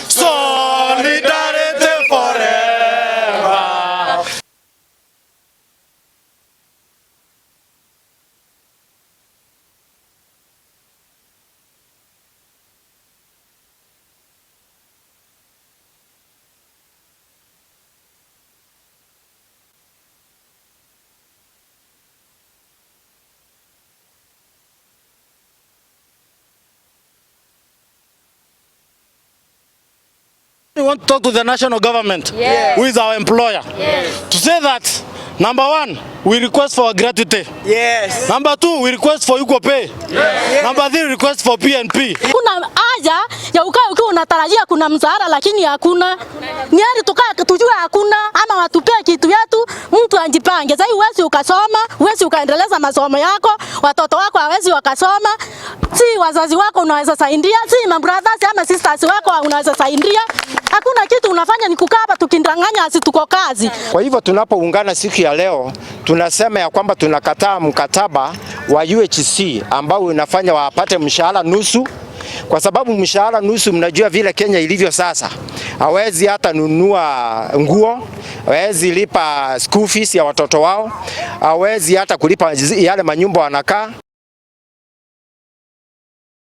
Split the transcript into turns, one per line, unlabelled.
Solidarity forever. We want to talk to the national government, who is our employer, to say that, number one, we request for gratuity. Number two, we request for equal pay. Number three, we request for PNP.
Kuna haja ya ukae ukiwa unatarajia kuna mshahara lakini hakuna. Ni heri tukae tujue hakuna ama watupee kitu yetu, mtu ajipange. Sasa huwezi ukasoma, huwezi ukaendeleza masomo yako, watoto wako hawezi wakasoma, si wazazi wako unaweza saidia, si ma brothers ama sisters wako unaweza saidia. Hakuna kitu unafanya, ni kukaa hapa tukidanganya ati tuko kazi.
Kwa hivyo tunapoungana siku ya leo, tunasema ya kwamba tunakataa mkataba wa UHC ambao unafanya wapate mshahara nusu, kwa sababu mshahara nusu, mnajua vile Kenya ilivyo sasa, hawezi hata nunua nguo, hawezi lipa school fees ya watoto wao, hawezi hata kulipa yale manyumba wanakaa.